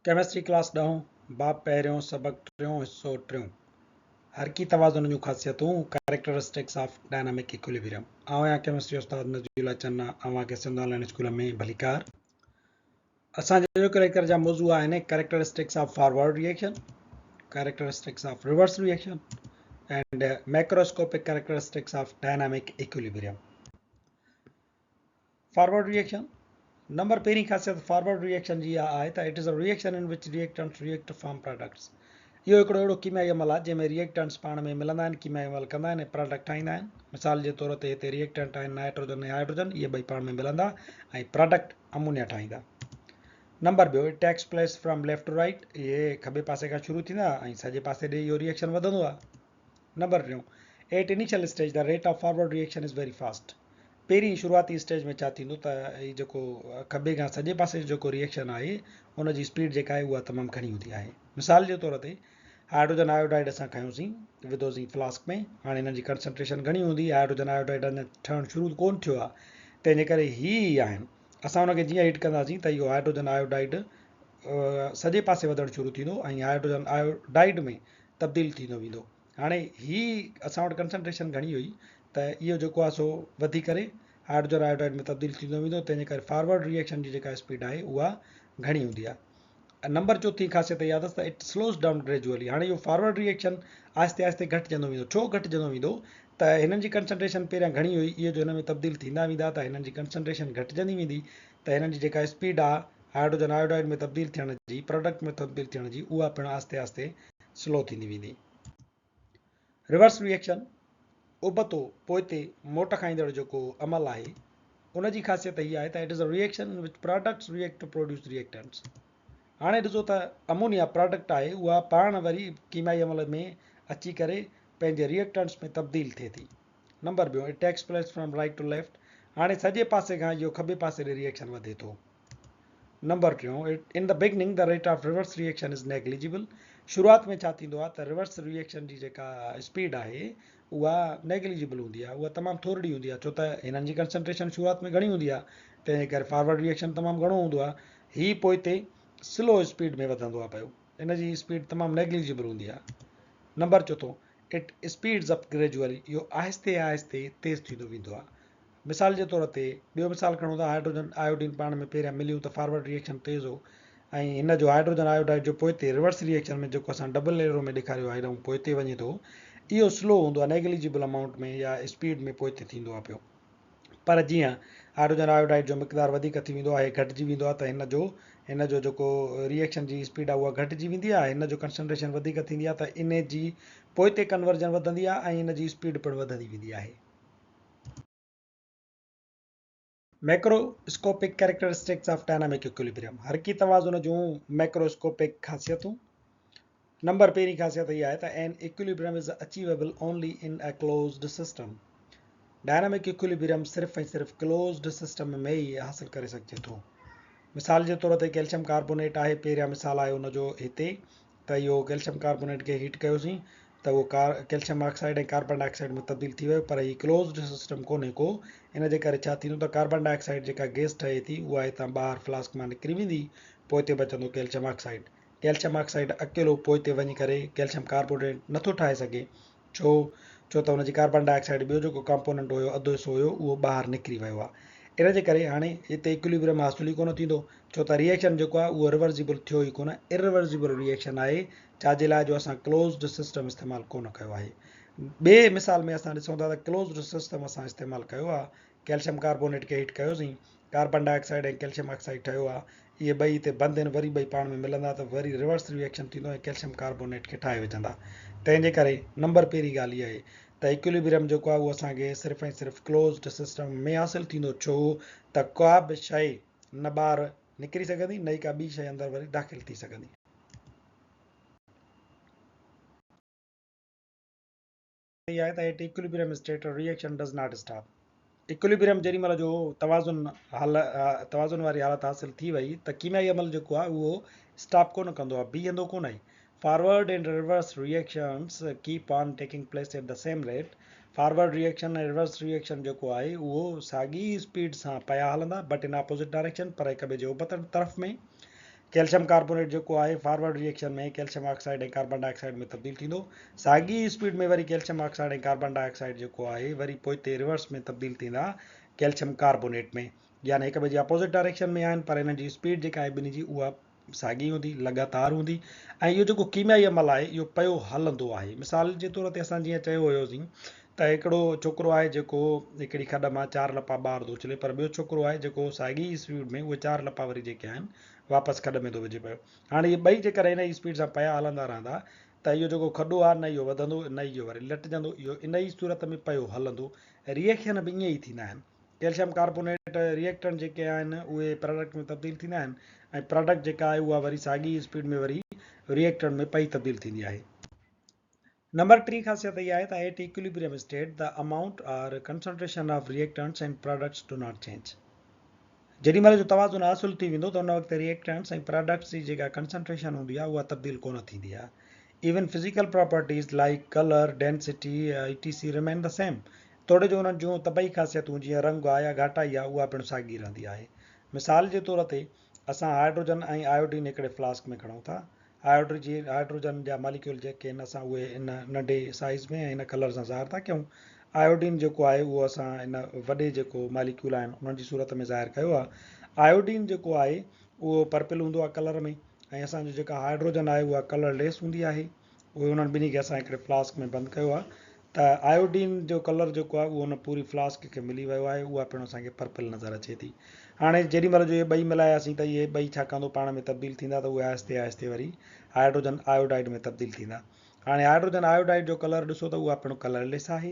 Chemistry class ڏهون، باب پهريون، سبق ٽيون، حصو ٽيون، حرڪي توازن جون خاصيتون، Characteristics of Dynamic Equilibrium. آئون آهيان ڪيمسٽري استاد نذير الله چنا، اوهان کي سنڌ آن لائين اسڪول ۾ ڀليڪار. اسان جي اڄوڪي ليڪچر جا موضوع آهن Characteristics of Forward Reaction, Characteristics of Reverse Reaction and Macroscopic Characteristics of Dynamic Equilibrium. Forward reaction, number پهرين خاصيت فارورڊ ريئيڪشن جي اها آهي ته it is a reaction in which reactants react to form products. اهو هڪڙو اهڙو ڪيميائي عمل آهي جنهن ۾ ريئيڪٽنٽس پاڻ ۾ ملندا آهن، ڪيميائي عمل ڪندا آهن ۽ پراڊڪٽ ٺاهيندا آهن. مثال جي طور تي هتي ريئيڪٽنٽ آهن نائٽروجن ۽ هائڊروجن، اهي ٻئي پاڻ ۾ ملندا ۽ پراڊڪٽ امونيا ٺاهيندا. نمبر ٻيو it takes place from left to right, اهي کٻي پاسي کان شروع ٿيندا ۽ سڄي پاسي ڏي اهو ريئيڪشن وڌندو آهي. نمبر ٽيون، at initial stage the rate of forward reaction is very fast. پهرين شروعاتي اسٽيج ۾ ڇا ٿيندو ته هي جيڪو کٻي کان سڄي پاسي جو جيڪو ريئيڪشن آهي ان جي اسپيڊ جيڪا آهي اها تمام گهڻي هوندي آهي. مثال جي طور تي هائڊروجن آيوڊائيڊ اسان کنيوسين وڌوسين فلاسڪ ۾ هاڻي هنن جي ڪنسنٽريشن گهڻي هوندي، هائڊروجن آيوڊائيڊ اڃا ٺهڻ شروع ڪونه ٿيو آهي تنهن جي ڪري هي ئي آهن اسان ان کي جيئن هيٽ ڪنداسين ته اهو هائڊروجن آيوڊائيڊ سڄي پاسي وڌڻ شروع ٿيندو ۽ هائڊروجن آيوڊائيڊ ۾ تبديل ٿيندو ويندو. هاڻي هي اسان وٽ ڪنسنٽريشن گهڻي هئي ته اهو جيڪو آهي سو وڌي ڪري هائڊروجن آيوڊائيڊ ۾ تبديل ٿيندو ويندو تنهن جي ڪري فارورڊ ريئيڪشن جي جيڪا اسپيڊ آهي اها گهڻي هوندي آهي. نمبر چوٿين خاصيت اها اٿس ته it سلوز ڊائون گريجوئلي. هاڻي اهو فارورڊ ريئيڪشن آهستي آهستي گهٽجندو ويندو. ڇو گهٽجندو ويندو ته هنن جي ڪنسنٽريشن پهريان گهڻي هئي اهي جو هن ۾ تبديل ٿيندا ويندا ته هنن جي ڪنسنٽريشن گهٽجندي ويندي ته هنن جي جيڪا اسپيڊ آهي هائڊروجن آيوڊائيڊ ۾ تبديل ٿيڻ جي پراڊڪٽ ۾ تبديل ٿيڻ جي اها پڻ آهستي آهستي سلو ٿيندي ويندي. ريورس ري ايڪشن، ابتو، پوئتي، موٽ کائيندڙ جيڪو عمل آهي، ان جي خاصيت هي آهي ته it is a reaction in which products react to produce reactants. هاڻي ڏسو ته امونيا پراڊڪٽ آهي اها پاڻ وري ڪيميائي عمل ۾ اچي ڪري پنهنجي ريئيڪٽنٽس ۾ تبديل ٿئي ٿي. نمبر ٻيون، it takes place from right to left, هاڻي سڄي پاسي کان اهو کٻي پاسي ڏي ري ايڪشن وڌي ٿو. نمبر ٽيون، in the beginning the rate of reverse reaction is negligible, شروعات ۾ ڇا ٿيندو آهي ته ريورس ري ايڪشن جي جيڪا اسپيڊ آهي اها نيگليجبل هوندي آهي، اها تمام ٿورڙي هوندي آهي ڇو ته هنن جي ڪنسنٽريشن شروعات ۾ گهڻي هوندي آهي تنهن جي ڪري فارورڊ ري ايڪشن تمام گهڻو هوندو آهي، هي پوئتي سلو اسپيڊ ۾ وڌندو آهي پيو، ان جي اسپيڊ تمام نيگليجبل هوندي آهي. نمبر چوٿون، it speeds up gradually, اهو آهستي آهستي تيز ٿيندو ويندو آهي. مثال جي طور تي ٻيو مثال کڻون ته هائڊروجن آيوڊين پاڻ ۾ پهريان مليون ته فارورڊ ري ايڪشن تيز هو ۽ هن جو هائڊروجن آيوڊائيڊ جو پوئتي ريورس ري ايڪشن ۾ جيڪو اسان ڊبل ايرو ۾ ڏيکاريو آهي هيڏانهن پوئتي وڃي ٿو اهو سلو هوندو آهي نيگليجبل امائونٽ ۾ يا اسپيڊ ۾ پوئتي ٿيندو آهي پيو پر جيئن هائڊروجن آيوڊائيڊ جو مقدار وڌيڪ ٿي ويندو آهي گهٽجي ويندو آهي ته هن جو هن جو جيڪو ري ايڪشن جي اسپيڊ آهي اها گهٽجي ويندي آهي هن جو ڪنسنٽريشن وڌيڪ ٿيندي آهي ته ان جي پوئتي ڪنورجن وڌندي آهي ۽ ان جي اسپيڊ پڻ وڌندي ويندي آهي. Macroscopic characteristics of dynamic equilibrium, حرڪي توازن جون ميڪرواسڪوپڪ خاصيتون. نمبر پهرين خاصيت هي آهي ته an equilibrium is achievable only in a closed system. Dynamic equilibrium صرف ۽ صرف ڪلوزڊ سسٽم ۾ ئي حاصل ڪري سگهجي ٿو. مثال جي طور تي ڪيلشم ڪاربونيٽ آهي، پهريان مثال آهي ان جو هتي ته اهو ڪيلشم ڪاربونيٽ کي هيٽ ڪيوسين ته اهو calcium oxide ۽ carbon dioxide ۾ تبديل ٿي ويو پر هي ڪلوزڊ سسٽم ڪونهي ڪو ان جي ڪري ڇا ٿيندو ته ڪاربان ڊاء آڪسائيڊ جيڪا گيس ٺهي ٿي اها هتان ٻاهر فلاسڪ مان نڪري ويندي پوئتي بچندو ڪيلشم آڪسائيڊ ڪيلشم آڪسائيڊ اڪيلو پوئتي وڃي ڪري ڪيلشم ڪاربونيٽ نٿو ٺاهي سگهي ڇو؟ ڇو ته ان جي ڪاربان ڊاء آڪسائيڊ ٻيو جيڪو ڪمپوننٽ هيو اڌ حصو هيو اهو ٻاهر نڪري ويو آهي ان جي ڪري هاڻي هتي ايڪوليبريم حاصل ئي ڪونه ٿيندو ڇو ته ريئيڪشن جيڪو آهي اهو ريورسيبل ٿيو ئي ڪونه ارريورسيبل ريئيڪشن آهي ڇا جي لاء جو اسان ڪلوزڊ سسٽم استعمال ڪونه ڪيو آهي ٻئي مثال ۾ اسان ڏسون ٿا ته ڪلوزڊ سسٽم اسان استعمال ڪيو آهي ڪيلشم ڪاربونيٽ کي هيٽ ڪيوسين carbon dioxide ۽ calcium oxide ٺهيو آهي، اهي ٻئي هتي بند آهن، وري ٻئي پاڻ ۾ ملندا ته وري ريورس ري ايڪشن ٿيندو ۽ ڪيلشم ڪاربونيٽ کي ٺاهي وجهندا. تنهن جي ڪري نمبر پهرين ڳالهه اها آهي ته ايڪوليبريم جيڪو آهي اهو اسان کي صرف ۽ صرف ڪلوزڊ سسٽم ۾ حاصل ٿيندو ڇو ته ڪا به شيء نه ٻاهر نڪري سگهندي نه ئي ڪا ٻي شيء اندر وري داخل ٿي سگهندي. اها آهي ته at equilibrium state reaction does not stop. Equilibrium جيڏي مهل جو توازن حال توازن واري حالت حاصل ٿي وئي ته ڪيميائي عمل جيڪو آهي اهو اسٽاپ ڪونه ڪندو آهي بيهندو ڪونه آهي. Forward and reverse reactions keep on taking place at the same rate. Forward reaction ۽ reverse reaction جيڪو آهي اهو ساڳي اسپيڊ سان پيا هلندا بٽ ان اپوزٽ ڊائريڪشن پر هڪ ٻئي جي ابتڙ طرف ۾. ڪيلشم ڪاربونيٽ جيڪو آهي forward reaction ۾ calcium oxide ۽ carbon dioxide ۾ تبديل ٿيندو. ساڳي ئي اسپيڊ ۾ وري calcium oxide ۽ carbon dioxide جيڪو آهي وري پوئتي ريورس ۾ تبديل ٿيندا ڪيلشم ڪاربونيٽ ۾. يعني هڪ ٻئي جي اپوزٽ ڊائريڪشن ۾ آهن پر انهن جي اسپيڊ جيڪا آهي ٻنهي جي اها ساڳي هوندي، لڳاتار هوندي ۽ اهو جيڪو ڪيميائي عمل آهي اهو پيو هلندو آهي. مثال جي طور تي اسان جيئن چيو هيوسين ته هڪڙو ڇوڪرو آهي جيڪو هڪڙي کڏ مان چار لپا ٻاهر ٿو اڇلي پر ٻيو ڇوڪرو آهي جيڪو ساڳي ئي اسپيڊ ۾ اهي چار لپا وري جيڪي آهن واپس کڏ ۾ ٿو وجهي پيو. هاڻي اهي ٻئي جيڪڏهن ان ئي اسپيڊ سان پيا هلندا رهندا ته اهو جيڪو کڏو آهي نه اهو وڌندو نه ئي اهو وري لٽجندو اهو ان ئي صورت ۾ پيو هلندو. ريئيڪشن به ائين ئي ٿيندا آهن. ڪيلشم ڪاربونيٽ ريئيڪٽنٽ جيڪي آهن اهي پراڊڪٽ ۾ تبديل ٿيندا آهن ۽ پراڊڪٽ جيڪا آهي اها وري ساڳي ئي اسپيڊ ۾ وري ريئيڪٽنٽ ۾ پئي تبديل ٿيندي آهي. نمبر ٽين خاصيت اها آهي ته at equilibrium state the amount or concentration of reactants and products do not change. جيڏي مهل جو توازن حاصل ٿي ويندو ته ان وقت ريئيڪٽنٽس ۽ پراڊڪٽس جي جيڪا ڪنسنٽريشن هوندي آهي اها تبديل ڪونه ٿيندي آهي. Even physical properties like colour, density, etc remain the same. توڙي جو انهن جون طبعي خاصيتون جيئن رنگ آ يا گهاٽائي آ اها پڻ ساڳي رهندي آهي. مثال جي طور تي اسان هائيڊروجن ۽ آيوڊين هڪڙي فلاسڪ ۾ کڻون ٿا. هائيڊروجن جا ماليڪيول جيڪي آهن اسان اهي ان ننڍي سائيز ۾ ۽ ان ڪلر سان ظاهر ٿا ڪيون. آيوڊين جيڪو آهي اهو اسان ان وڏي جيڪو ماليڪيول آهن انهن جي صورت ۾ ظاهر ڪيو آهي. آيوڊين جيڪو آهي اهو پرپل هوندو آهي ڪلر ۾ ۽ اسان جو جيڪا هائيڊروجن آهي اها ڪلر ليس هوندي آهي. اهي انهن ٻنهي کي اسان هڪڙي فلاسڪ ۾ بند ڪيو آهي ته آيوڊين جو ڪلر جيڪو آهي اهو ان پوري فلاسڪ کي ملي ويو آهي اها پڻ اسان کي پرپل نظر اچي ٿي. هاڻي جيڏي مهل جو اهي ٻئي ملاياسين ته اهي ٻئي ڇا ڪندو پاڻ ۾ تبديل ٿيندا ته اهي آهستي آهستي وري هائيڊروجن آيوڊائيڊ ۾ تبديل ٿيندا. هاڻي هائيڊروجن آيوڊائيڊ جو ڪلر ڏسو ته اها پڻ ڪلر ليس آهي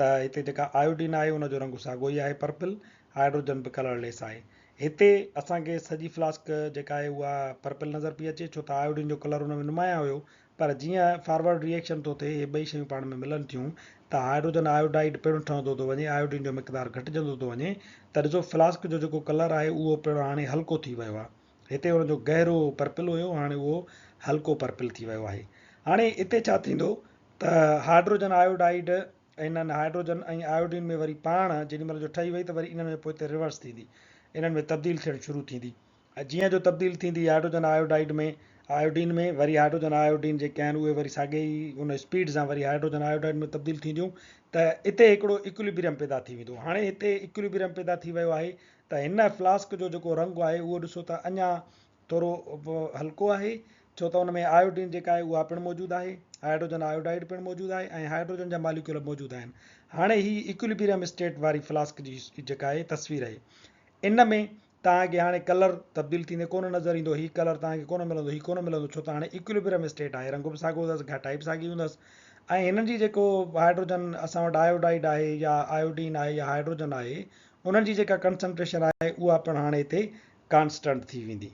ته هتي جيڪا آيوڊين آهي ان جو رنگ ساڳو ئي آهي پرپل، هائيڊروجن به ڪلر ليس آهي. هتي اسان کي سڄي فلاسڪ جيڪا آهي اها پرپل نظر پئي اچي ڇو ته آيوڊين جو ڪلر ان ۾ نمايان هيو پر جيئن فارورڊ ري ايڪشن ٿو ٿئي اهي ٻئي شيون پاڻ ۾ ملن ٿيون ته هائيڊروجن آيوڊائيڊ پڻ ٺهندو ٿو وڃي آيوڊين جو مقدار گهٽجندو ٿو وڃي ته ڏسو فلاسڪ جو جيڪو ڪلر آهي اهو پڻ هاڻي هلڪو ٿي ويو آهي هتي ان جو گهرو پرپل هيو هاڻي اهو هلڪو پرپل ٿي ويو آهي هاڻي اتي ڇا ٿيندو ته هائيڊروجن آيوڊائيڊ انهن هائيڊروجن ۽ آيوڊين ۾ وري پاڻ جيڏي مهل جو ٺهي وئي ته وري انهن ۾ پوئتي ريورس ٿيندي انهن ۾ تبديل ٿيڻ شروع ٿيندي ۽ جيئن جو تبديل ٿيندي هائيڊروجن آيوڊائيڊ ۾ آيوڊين ۾ وري هائيڊروجن آيوڊين جيڪي آهن اهي وري ساڳي ئي ان اسپيڊ سان وري هائيڊروجن آيوڊائيڊ ۾ تبديل ٿينديون ته اتي هڪڙو اڪوليبريم پيدا ٿي ويندو هاڻي هتي اڪوليبريم پيدا ٿي ويو آهي ته هن فلاسڪ جو جيڪو رنگ آهي اهو ڏسو ته اڃا ٿورو هلڪو آهي ڇو ته ان ۾ آيوڊين جيڪا آهي اها پڻ موجود آهي هائيڊروجن آيوڊائيڊ پڻ موجود آهي ۽ هائيڊروجن جا ماليڪيول موجود آهن هاڻي هي اڪوليبريم اسٽيٽ واري فلاسڪ جي جيڪا آهي تصوير آهي ان ۾ توهان کي هاڻي ڪلر تبديل ٿيندي ڪونه نظر ايندو، هي ڪلر توهان کي ڪونه ملندو، هي ڪونه ملندو ڇو ته هاڻي ايڪوليبريم اسٽيٽ آهي، رنگ به ساڳيو هوندس، گهاٽائي به ساڳي هوندس ۽ هنن جي جيڪو هائيڊروجن اسان وٽ آيوڊائيڊ آهي يا آيوڊين آهي يا هائيڊروجن آهي انهن جي جيڪا ڪنسنٽريشن آهي اها پڻ هاڻي هتي ڪانسٽنٽ ٿي ويندي.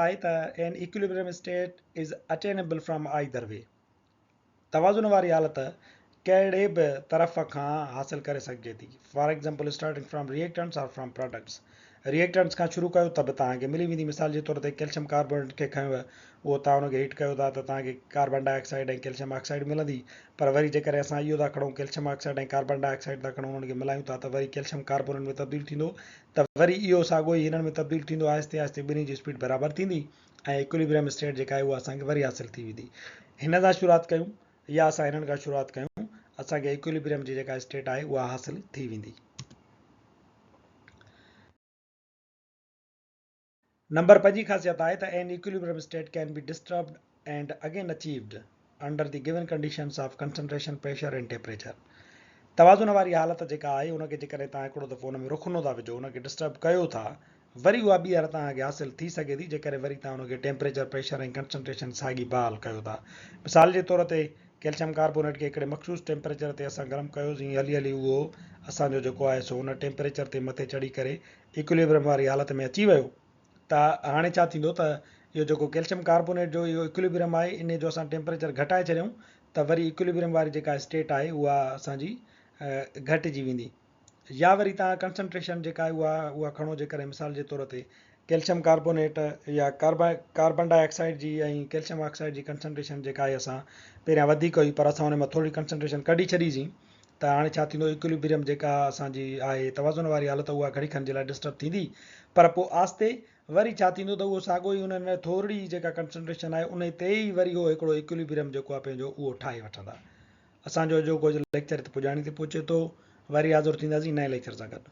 آهي ته an equilibrium state is attainable from either way توازن واري حالت ڪهڙي به طرف کان حاصل ڪري سگهجي ٿي for example starting from reactants or from products reactants کان شروع ڪيو ته به توهان کي ملي ويندي مثال جي طور تي ڪيلشم ڪاربونيٽ کي کنيو اهو توهان ان کي هيٽ ڪيو ٿا ته توهان کي carbon dioxide ۽ calcium oxide ملندي پر وري جيڪڏهن اسان اهو ٿا کڻون calcium oxide ۽ carbon dioxide ٿا کڻون انهن کي ملايون ٿا ته وري ڪيلشم ڪاربونيٽ ۾ تبديل ٿيندو ته وري اهو ساڳيو ئي هنن ۾ تبديل ٿيندو آهستي آهستي ٻنهي جي اسپيڊ برابر ٿيندي ۽ ايڪوليبريم اسٽيٽ جيڪا آهي اها اسان کي وري حاصل ٿي ويندي. هن سان شروعات ڪيون يا اسان هنن کان شروعات ڪيون اسان کي ايڪوليبريم جي جيڪا اسٽيٽ آهي اها حاصل ٿي ويندي. نمبر پنجين خاصيت آهي ته an equilibrium state can be disturbed and again achieved under the given conditions of concentration, pressure and temperature. توازن واري حالت جيڪا آهي ان کي جيڪڏهن توهان هڪڙو دفعو ان ۾ رخنو ٿا وجهو ان کي ڊسٽرب ڪيو ٿا وري اها ٻيهر توهان کي حاصل ٿي سگهي ٿي جيڪڏهن وري توهان ان کي ٽيمپريچر، پريشر ۽ ڪنسنٽريشن ساڳي بحال ڪيو ٿا. مثال جي طور تي ڪيلشم ڪاربونيٽ کي هڪڙي مخصوص ٽيمپريچر تي اسان گرم ڪيوسين هلي هلي اهو اسان جو جيڪو آهي سو ان ٽيمپريچر تي مٿي چڙهي ڪري ايڪوليبرم واري حالت ۾ اچي ويو ته هاڻي ڇا ٿيندو ته اهو جيڪو ڪيلشم ڪاربونيٽ جو اهو ايڪوليبرم آهي انهي جو اسان ٽيمپريچر گهٽائي ڇڏيون ته وري ايڪوليبرم واري جيڪا اسٽيٽ آهي اها اسان جي گهٽجي ويندي يا وري توهان ڪنسنٽريشن جيڪا آهي اها اها کڻو جيڪڏهن مثال جي طور تي ڪيلشم ڪاربونيٽ يا ڪاربان ڊاء آڪسائيڊ جي ۽ ڪيلشم آڪسائيڊ جي ڪنسنٽريشن جيڪا آهي اسان پهريان وڌيڪ هئي پر اسان ان مان ٿوري ڪنسنٽريشن ڪڍي ڇڏي سين ته هاڻي ڇا ٿيندو ايڪوليبريم جيڪا اسان جي آهي توازن واري حالت اها گهڙي کن جي لاء ڊسٽرب ٿيندي پر پوء آهستي وري ڇا ٿيندو ته اهو ساڳو ئي انهن ٿورڙي جيڪا ڪنسنٽريشن آهي انهي تي ئي وري اهو هڪڙو ايڪوليبريم جيڪو آهي پنهنجو اهو ٺاهي وٺندا. اسان جو اڄوڪو ليڪچر هت پڄاڻي تي پهچي ٿو. وري حاضر ٿينداسين نئين ليڪچر سان گڏ.